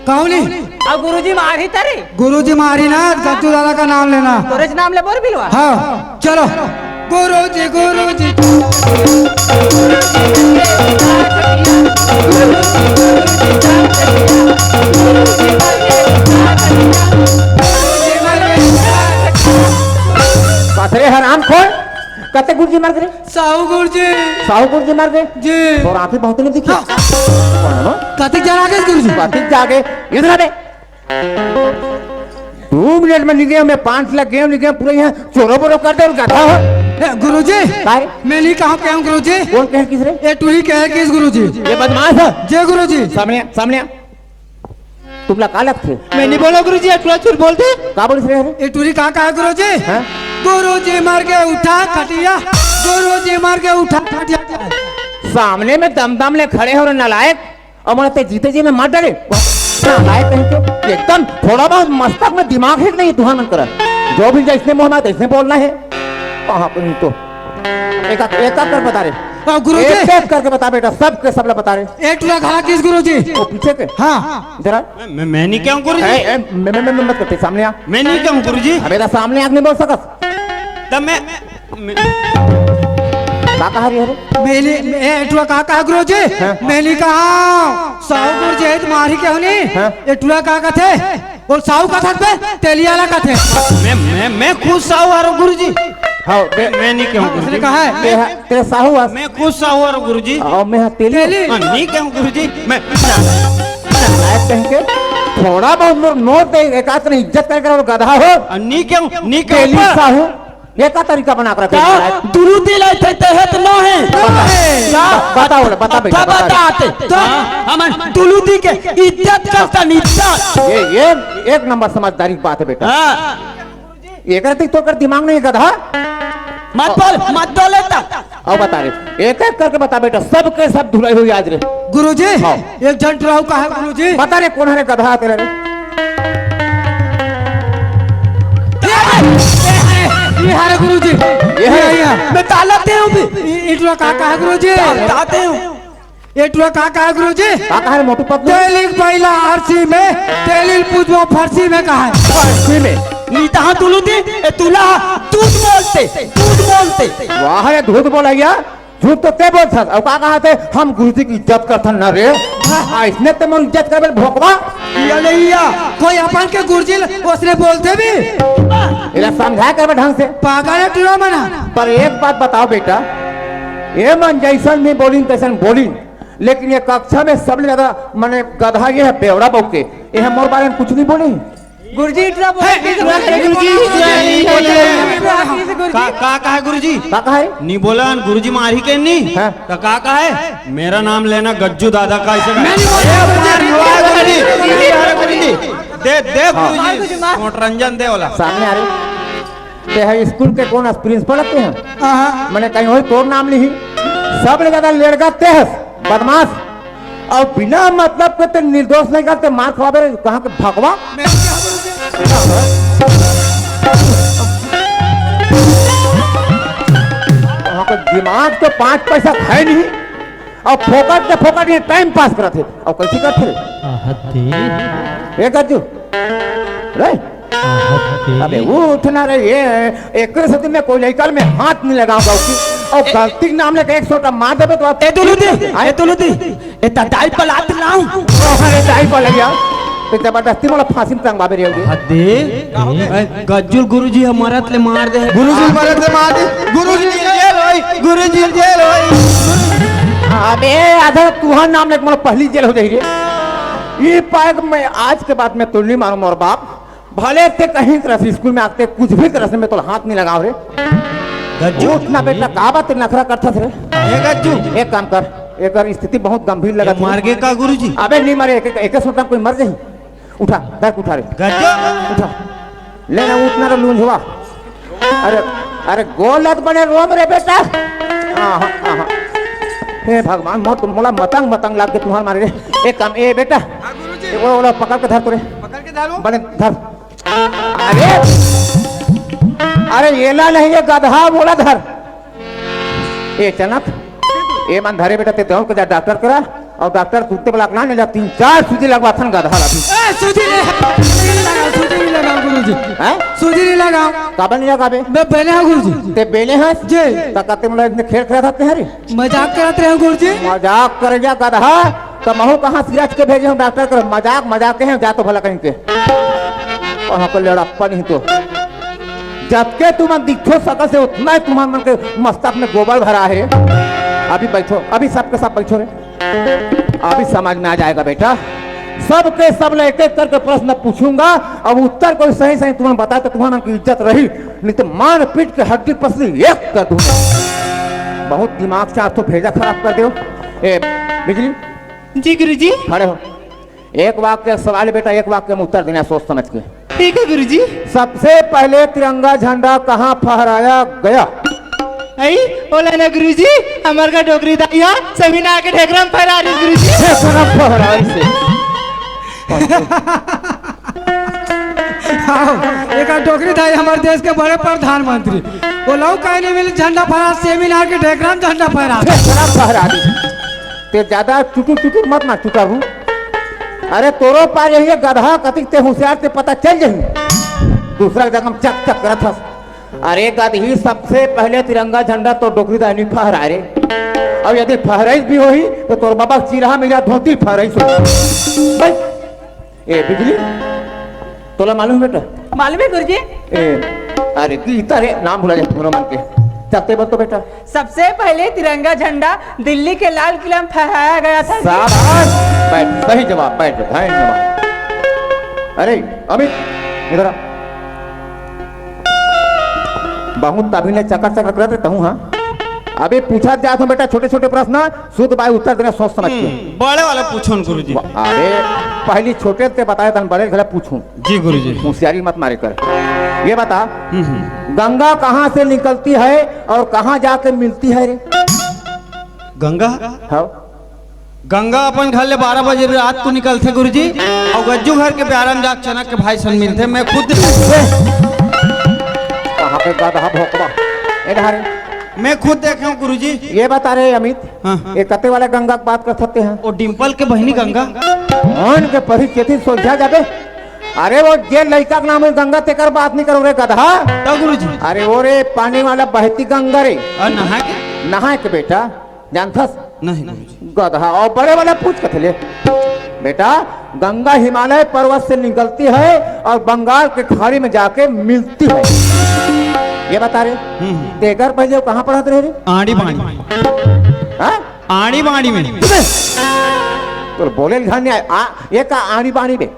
कहूं नहीं? अब गुरुजी मारही तरी। गुरुजी मारही ना, गज्जू दादा का नाम लेना। तोरेच नाम ले बोल बिलवा। हाँ, चलो। गुरुजी, गुरुजी। पथरे हराम खोर। कते गुरुजी मर गे? साहू गुरुजी। साहू गुरुजी मर गे? जी। तोर आँखी बहुत नहीं दिखे। हाँ। कौन है वो? कतिक जाना के गुरुजी? कतिक जागे? इधर आ बे। दू मिनट में निकले, मैं पाँच लाख गेहूं निकले, पूरा यहाँ चोरो बोरो कर दे, गधा हो। ए, गुरुजी। काय? मैं नहीं कहा, क्या हूँ गुरुजी? कौन कहे किस रे? ए, टूरी कहे किस गुरुजी? ये बदमाश है। जय गुरुजी। सामने, सामने आ। तुमला का लगथे? मैं नहीं बोला गुरुजी, आज पूरा झूठ बोल दे। का बोलिस रे? ए टूरी का कहा गुरुजी? हाँ? गुरुजी मर गे उठा खटिया, गुरुजी मर गे उठा खटिया। सामने में दम दम ले खड़े हो रे नालायक, अउ मोला ते जीते जी में मार डारे। नालायक कहीं के, एकदम थोड़ा बहुत मस्तक में दिमाग ही नहीं तुहर मन करा। जो भी जैसने मुंह में तैसने बोलना है। कहाँ कहीं तो एक एक कर बता रे। हाँ, गुरुजी। एक एक करके बता बेटा, सब के सब ला बता रे। ए टूरा घला किस गुरुजी? वो पीछे के। हाँ। जरा। मैं, मैं, मैं नहीं कहूँ गुरुजी। ए, ए, मैं, मैं, मैं, मैं मत करते, सामने आ। मैं नहीं कहूँ गुरुजी। अबे तो सामने आके नहीं बोल सकत। तब मैं, मैं, मैं का कहा रही है रे? मैं नहीं, मैं, ए टूरा का कहा गुरुजी? हाँ। मैं नहीं कहा। साहू गुरुजी है तुम्हारी क्या होनी? हाँ। ए टूरा का कथे? बोल, साहू कथस बे, तेलिया ला कथे। मैं, मैं, मैं खुद साहू हरो गुरुजी। हाँ, बे-, मैं नहीं कहूँ गुरुजी। कहा है? ते ह-, ते साहू हस। मैं खुद साहू हरो गुरुजी। हाँ, मैं ह तेली। तेली। हाँ, नहीं कहूँ गुरुजी। मैं, मैं लायक कहीं के थोड़ा बहुत मोर, मोर ते एकात नहीं इज्जत करके और गधा हो। हाँ, नहीं कहूँ, नहीं कहूँ तेली पर साहू। ये का तरीका बना कर रखे हैं? दुलुदी ला थे तहत नो है। बता, बता, बता बेटा, बता। बताते तो हम दुलुदी के इज्जत करता नहीं, इज्जत। ये, ये एक नंबर समझदारी की बात है बेटा। हाँ। ये करते तो कर दिमाग नहीं गधा। मत बोल, मत बोले ता। अब बता रे, एक एक करके बता बेटा, सब के सब धुलाई हुई आज रे। गुरुजी, हाँ। एक झन टुराऊ का है गुरुजी। बता रे कौन है रे गधा तेरे रे? ये है, ये है रे गुरुजी। ये है? ये, ये। मैं तालाते हूँ भी। ये, ये टुरा का, का है गुरुजी? तालाते हूँ। ये टुरा का, का है गुरुजी? का कहा रे मोटू पतलू? तेलिल पहिला आरसी में, तेलिल पूजवा फरसी में कहा है। फरसी में। नीता हाँ तुलू दी, ए तुला दूध बोलते, दूध बोलते। वाह रे, दूध बोला गया। झूठ तो ते बोलथस, अउ का कहा थे, हम गुरुजी की इज्जत करथन ना रे। हाँ, इसने ते मोर इज्जत करबे भोकवा। या नहीं या, कोई अपन के गुरुजी ल-, उसने बोलते भी। एला समझा करबे ढंग से। पागल है टुरा मना। पर एक बात बताओ बेटा, ये मन जैसन भी बोलिन तैसन बोलिन, लेकिन ये कक्षा में सबले ज्यादा मने गधा ये है बेवड़ा बउके। ये है मोर बारे में कुछ नहीं बोली। गुरुजी इतना बोले, है, गुरुजी, गुरुजी, गुरुजी, गुरुजी। का, का, का है गुरुजी? का, का है? नहीं बोला न गुरुजी मारी के नहीं। हाँ। तो का, का है? मेरा नाम लेना गज्जू दादा का, ऐसे का। मैं नहीं बोला। ए, मार, मार, मार, गुरुजी। दे, दे हाँ। गुरुजी, मार गुरुजी, मार। नोटरंजन दे वाला। सामने आ रही। ते है स्कूल के कौन अस प्रिंसिपल ते हैं? हाँ, हाँ। मने कहीं होई तोर नाम लिही। सबले ज्यादा लेड़गा ते हस, बदमाश। अउ बिना मतलब के ते निर्दोष नहीं करते, मार खवाबे रे, कहाँ के भगवा? मैं क्या बोलूं? वहाँ के दिमाग तो पाँच पैसा है नहीं। अउ फोकट के फोकट ये टाइम पास करत हे। अउ कैसे करत हे? आहते। ए गज्जू। रे। आहते। अबे उठ ना रे, ये एक से दिन में कोई लइका में हाथ नहीं लगाऊंगा उसकी। अउ ए- गलती के नाम लेके एक सोटा मार देबे तो आप ए दुलू दी, आए? ए दुलू दी, ए ता दाई पलात लाऊं। अरे दाई पल गया। तो जबरदस्ती मोला फांसी में टंगवाबे रे। हदे। ए, गज्जुल गुरुजी ह मरत ले मार दे। गुरुजी मरत ले मार दे। गुरुजी जेल होई, गुरुजी जेल होई। अबे आधा तुहार नाम लेके मोला पहली जेल हो जाई रे। ये पाए कि मैं आज के बाद में तो नहीं मारूं मोर बाप। भले ते कहीं तरह से स्कूल में आते कुछ भी तरह से मैं तो हाथ नहीं लगाओ रे। गज्जू। उठ ना बेटा, का बात नखरा करथस रे? ए गज्जू। एक काम कर, एकर स्थिति बहुत गंभीर लगत हे। मार गे का गुरुजी? अबे नहीं मारे, एक, एक, एक सोटा कोई मर जाही। उठा, धर के उठा रे। गजो। उठा। ले ना, उठना रे लूंझवा। अरे, अरे, गोलत बने रोम रे बेटा। आहा, आहा। हे भगवान, मोर तो मोला मतंग, मतंग लाग के तुम्हार मारे रे। एक काम, ए बेटा। हाँ, गुरुजी। ए, ओला, ओला पकड़ के धर तो रे। पकड़ के धरो। बने धर। अरे, अरे, एला नहीं, ये गधा मोला धर। ए चनक, ए मन धरे बेटा, ते दौड़ के जा डॉक्टर करा, अउ डॉक्टर तुरते बला के ना ले जा, तीन चार सूजी लगवाथन गधा ला भी। ए, सूजी ले, सूजी नहीं लगाओ गुरुजी। हैं? सूजी नहीं लगाओ। काबर नहीं लगाबे? मैं बेले हूँ गुरुजी। ते बेले हस? जी। त कते मोला इतने खेल खेलत हते हरे? मजाक करत रहे हूँ गुरुजी। मजाक करे जा गधा, त महू कहाँ सिरच के भेजे हूँ डॉक्टर कर, मजाक मजाक के हैं, जा तो भला कहीं के। कहाँ को लड़प्पा नहीं तो। जबकि तुमन दिखो सकल से उतना ही तुमन मन के मस्तक में गोबर भरा है। अभी बैठो, अभी सबके सब बैठो रे, अभी समझ में आ जाएगा बेटा। सबके सब ला एक एक करके प्रश्न पूछूंगा। अब उत्तर कोई सही सही तुमन बताए तो तुमन मन की इज्जत रही, नहीं तो मार पीट के हड्डी पसली एक कर दूंगा। बहुत दिमाग से आप तो भेजा खराब कर दो। ए बिजली, जी गुरुजी। खड़े हो। एक वाक्य सवाल बेटा, एक वाक्य में उत्तर देना सोच समझ के। ठीक है गुरुजी। सबसे पहले तिरंगा झंडा कहाँ फहराया गया? आई, ओला ना गुरुजी, हमर का डोकरी दाई हा सेमिनार के ढेकरा में फहरा रही गुरुजी। ढेकरा में फहराई से। हाँ, एक डोकरी दाई हमर देश के बड़े प्रधानमंत्री। ओला काहे नहीं मिले झंडा फहरा, सेमिनार के ढेकरा में झंडा फहरा। ढेकरा फहरा दी। ते ज्यादा चुटुर चुटुर मत ना चुटरू। अरे तोरो पार यही है गधा, कतिक ते होशियार ते पता चल जाही। दूसरा के जगह में चक चक करत हस। अरे गदही, सबसे पहले तिरंगा झंडा तो डोकरी दाई नहीं फहराए रे। अब यदि फहराइस भी होही तो तोर बाबा के चिरहा में धोती फहराइस होही। बस। ए बिजली, तोला मालूम है बेटा? मालूम है गुरुजी। ए, अरे गीता रे, नाम भुला जाते दोनों मन के। चलते बोल तो बेटा। सबसे पहले तिरंगा झंडा दिल्ली के लाल किला में फहराया गया था। शाबाश, बैठ, सही जवाब, बैठ, धन्यवाद। अरे अमित, इधर आ। बहुत अभी ने चकर चकर करत रहता हूँ, हाँ। अभी पूछा जात हूँ बेटा, छोटे छोटे प्रश्न, शुद्ध बाय उत्तर देना सोच समझ के। हम्म, बड़े वाला पूछो न गुरुजी। अरे पहली छोटे ते बताए तन बड़े घला पूछूं। जी गुरुजी। होशियारी मत मारे कर। ये बता, हम्म, हम्म। गंगा कहाँ से निकलती है और कहाँ जाके मिलती है रे? गंगा? हाँ। गंगा अपन घर ले बारह बजे रात को निकलथे गुरुजी, अउ गज्जू घर के प्यारा में जाके चनक के भाई सन मिलथे। मैं खुद कहाँ पे गधा भोकवा? ए धारे। मैं खुद देखे हूँ गुरुजी। ये बता रे अमित, हाँ, हाँ। ये कते वाला गंगा के बात कर सकते हैं? वो डिम्पल के बहिनी गंगा। कौन के पढ़ी चेती सोझा जाबे? अरे वो जे लइका के नाम है गंगा, तेकर बात नहीं करो रे गधा। तो गुरुजी। अरे वो रे पानी वाला बहती गंगा रे। और नहा के? नहा के बेटा, जानथस? नहीं गुरुजी। गधा, और बड़े वाला पूछ कथे ले। बेटा, गंगा हिमालय पर्वत से निकलती है और बंगाल के खाड़ी में जाके मिलती है। ये बता रे, हम्म। तेकर पहले वो कहाँ पढ़त रहे रे? आड़ी बाड़ी। हाँ? आड़ी बाड़ी में। तो बोले ध्यान नहीं आया। आ, ये का आड़ी बाड़ी में?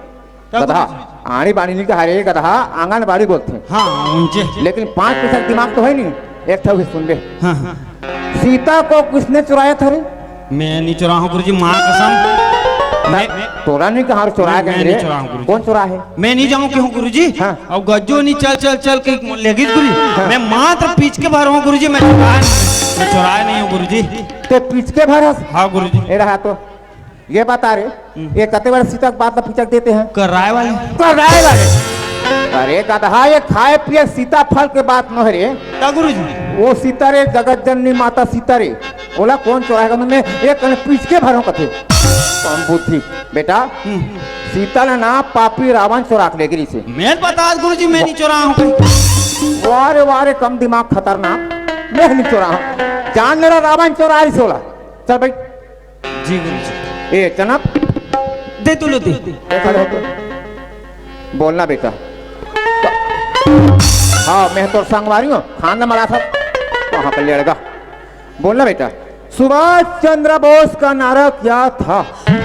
गधा, आड़ी बाड़ी नहीं कहा रे गधा, आंगनबाड़ी बोलते हैं। हाँ, उनके। लेकिन पाँच पैसा का दिमाग तो है नहीं, एक ठो भी सुन ले। हाँ, हाँ। सीता को किसने चुराया था रे? मैं नहीं चुराया हूँ गुरुजी, माँ कसम। मैं, मैं तोरा नहीं कहा चुराया मैं, मैं रे? नहीं चुराया हूँ गुरुजी। कौन चुराया है? मैं नहीं जाऊँ क्यों गुरुजी? हाँ। अब गज्जो नहीं चल चल चल के लेगी गुरुजी। हाँ। मैं मात्र पीछ के भर हूँ गुरुजी, मैं चुराया नहीं, मैं चुराया नहीं हूँ गुरुजी। ते पीछ के भर हस? हाँ गुरुजी। ए रहा तो ये बता रे, हम्म। ये कते बार सीता के बात ला पिचक देते हैं? कराए वाले। कराए वाले। अरे गधा, ये खाए पिए सीता फल के बात न है रे। का गुरुजी? वो सीता रे, जगत जननी माता सीता रे, ओला कौन चुराएगा? मैं एक कने पीछ के भरो कथे। कम बुद्धि। बेटा, हम्म। सीता ला ना पापी रावण चुरा के लेगे रिसे। मैं बता गुरुजी, मैं नहीं चुराया हूँ कहीं। वाह रे वाह रे, कम दिमाग खतरनाक। मैं नहीं चुराया हूँ। जान ले रहा रावण चुराए रिसे ओला। चल भाई। जी गुरुजी। ए चनक, दे तू लो दे। ए, खड़े हो तो। बोलना बेटा। हाँ, मैं तो संगवारी हूँ, खान न मरा था। वहाँ पर लड़का। बोलना बेटा। सुभाष चंद्र बोस का नारा क्या था?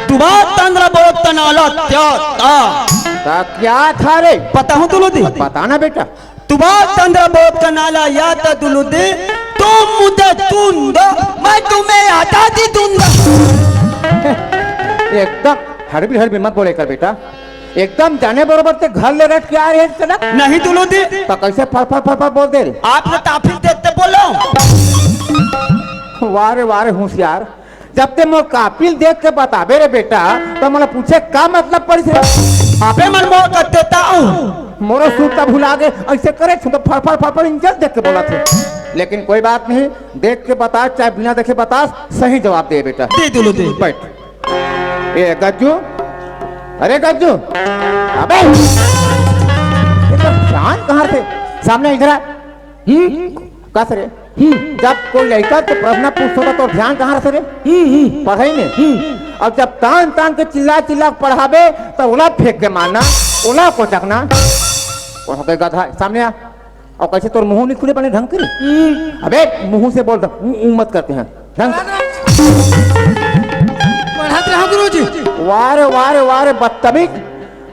सुभाष चंद्र बोस का नारा क्या था? था, क्या था रे? पता हूँ तू लो दे। बताना बेटा। सुभाष चंद्र बोस का नारा याद है दुलुद्दीन, तुम मुझे खून दो, मैं तुम्हें आजादी दूंगा। एकदम हड़बी हड़बी मत बोले कर बेटा। एकदम जाने बरोबर ते घर ले रट के आ रहे हैं, चला। नहीं दुलू जी। तो कैसे फर फर फर फर बोल दे रे? आप तो कापिल देखते बोलो। वाह रे, वाह रे, होशियार। जब ते मोर कापिल देख के बताबे रे बेटा, तो मोला पूछे का मतलब पड़िस रे? आपे मन मोर कर देता हूँ। मोरो सूरता भुला गे, ऐसे करे छु तो फर फर फर फर इंजन देख के बोला थे। लेकिन कोई बात नहीं, देख के बता, चाहे बिना देखे बता, सही जवाब दे बेटा। दे दुलू जी। बैठ। ए गज्जू, अरे गज्जू, अबे, ये तो ध्यान कहाँ थे? सामने इधर आ। हम्म? कस रे? हम्म। जब कोई लड़का तो प्रश्न पूछता तो ध्यान कहाँ रहता रे? हम्म, हम्म। पढ़ाई में। हम्म। अब जब तान तान के चिल्ला चिल्ला के पढ़ाबे, तो ओला फेंक के मारना, ओला कोचकना। कौन हो गए गधा? सामने आ। और कैसे तोर मुंह नहीं खुले बने ढंग के रे? हम्म। अबे मुंह से बोल, ऊ, ऊ मत करते हैं। ढंग से। पढ़त रहो गुरुजी। वाह रे, वाह रे, वाह रे, बदतमीज।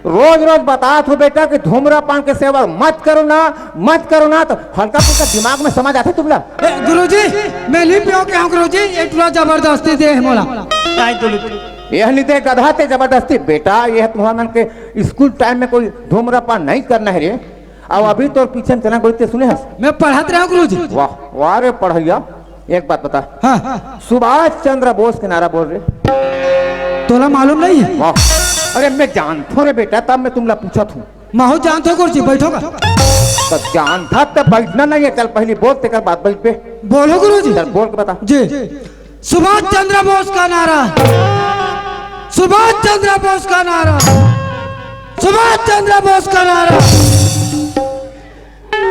रोज रोज बतात हूँ बेटा कि धूम्रपान के सेवन मत करो ना, मत करो ना, तो हल्का फुल्का दिमाग में समझ आते तुमला। ए, गुरुजी, मैं नहीं पियो क्या हूँ गुरुजी? ये टूरा जबरदस्ती दे है मोला। नहीं दुलू जी। यह नहीं दे गधा ते जबरदस्ती। बेटा, यह तुम्हारा मन के स्कूल टाइम में कोई धूम्रपान नहीं करना है रे। अब अभी तोर पीछे में चना गोइते सुने हस? मैं पढ़त रहा गुरुजी। वाह, वाह रे पढ़ैया, एक बात बता। हाँ। सुभाष चंद्र बोस के नारा बोल रे। तोला मालूम नहीं है? वाह, अरे मैं जानथो रे बेटा, तब मैं तुमला पूछत हूँ। महू जानथो गुरुजी, बैठो का। तो जानथा तो बैठना नहीं है, चल पहली बोल, तेकर बाद बैठ बे। बोलो गुरुजी। चल बोल के बता। जी। सुभाष चंद्र बोस का नारा, सुभाष चंद्र बोस का नारा, सुभाष चंद्र बोस का नारा।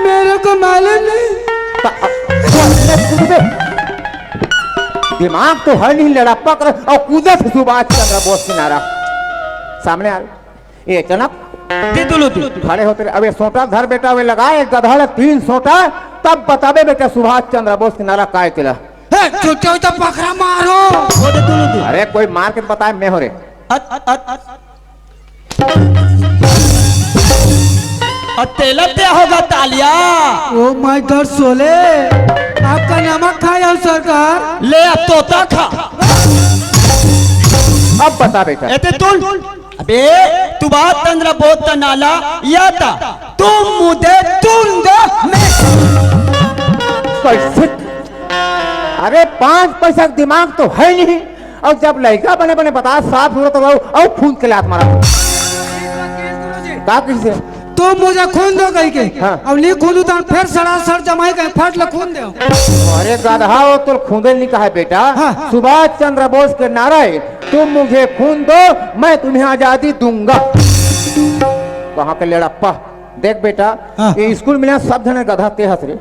मेरे को मालूम नहीं। दिमाग तो है नहीं, लड़प्पा कर और कूदे से सुभाष चंद्र बोस के नारा। सामने आ। ए चनक, दे दुलू जी। खड़े होते रहे। अबे सोटा धर बेटा, वे लगा एक गधा ला तीन सोटा, तब बताबे बेटा सुभाष चंद्र बोस के नारा काय केला। हे, छुट्टे हुई तो पखरा मारो। वो दे दुलू जी। अरे कोई मार के बताए, मैं हो रे। अत, अत, अत, अत। और तेला क्या होगा तालिया? Oh my God, सोले, आपका नमक खाया सरकार। ले अब तोता खा। अब बता बेटा। एते तुल। अबे, तू बात तंद्रा बहुत तनाला, या ता, तुम मुदे, तुम दो, मैं। कैसे? अरे, पांच पैसा का दिमाग तो है नहीं, और जब लड़का बने बने बता, साफ सूरत रहो, और खून के लात मारा। का किसे? तुम मुझे खून दो कह के। हाँ। अब नहीं खून उतार, फिर सड़ासड़ जमाई कहीं फट ले खून दे। अरे गधा, वो तो खून नहीं कहा है बेटा। हाँ। सुभाष चंद्र बोस के नारा है, तुम मुझे खून दो, मैं तुम्हें आजादी दूंगा। कहाँ के लड़प्पा? देख बेटा, हाँ। ये स्कूल में ना सब जने गधा ते हस रे।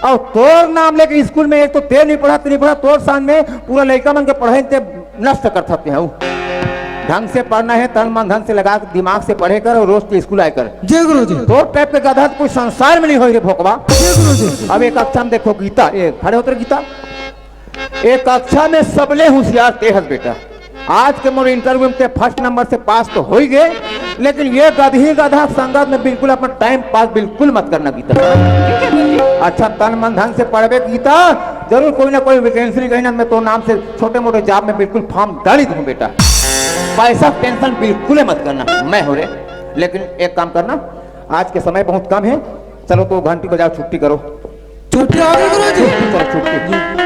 और तोर नाम लेके स्कूल में एक तो ते नहीं पढ़ा, ते नहीं पढ़ा, तोर सामने पूरा लड़का मन के पढ़ाई ते नष्ट कर सकते हैं। ढंग से पढ़ना है, तन मन धन से लगा के दिमाग से पढ़े कर और रोज के स्कूल आए कर। जय गुरु जी। तोर टाइप के गधा तो कोई संसार में नहीं होई रे भोकवा। जय गुरु जी। अब एक कक्षा में देखो गीता, ए, खड़े होते गीता। एक कक्षा में सबले होशियार ते हस बेटा। आज के मोर इंटरव्यू में ते फर्स्ट नंबर से पास तो हो ही गए, लेकिन ये गधी गधा संगत में बिल्कुल अपना टाइम पास बिल्कुल मत करना गीता। अच्छा, तन मन धन से पढ़बे गीता, जरूर कोई ना कोई वैकेंसी निकलही ना, मैं तो नाम से छोटे मोटे जॉब में बिल्कुल फॉर्म डाल ही दूं बेटा। पैसा टेंशन बिल्कुल मत करना, मैं हो रे। लेकिन एक काम करना, आज के समय बहुत कम है, चलो तो घंटी बजाओ, छुट्टी करो। छुट्टी हो गई गुरु जी। चलो छुट्टी।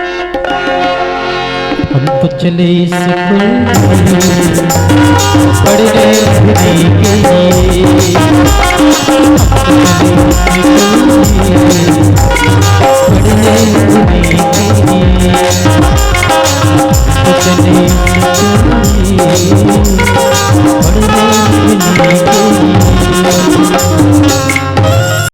हम तो चले स्कूल पढ़ने के लिए। पढ़ने के लिए। पढ़ने के लिए।